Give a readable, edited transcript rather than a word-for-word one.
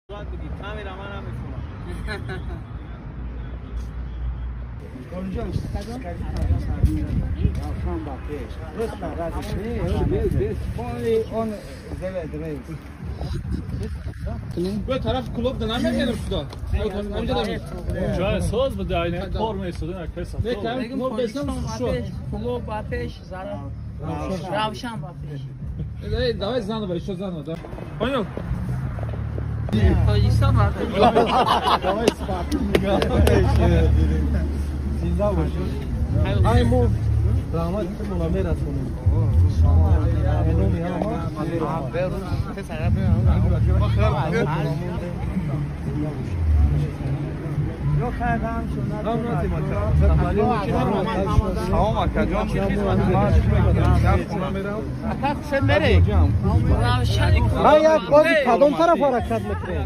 Камера ман намефурам. Бо тараф клуб да намегирам сюда. Ҷои соз буда, айна кор месуден, акай. Не, кам клуб десам шо. Клуб ба пеш, зара. Равшан ба пеш. Эй, давай заново, еще заново, да. Понял? Тоҷикистон ба пеш. Давай зинда бошед. Ай мо раҳмати худмона мерасонем. Номи ҳама. Салом, акаҷон. Ака, хушед мере. Равшани Ҳа, як бози кадом тараф ҳаракат мекунем?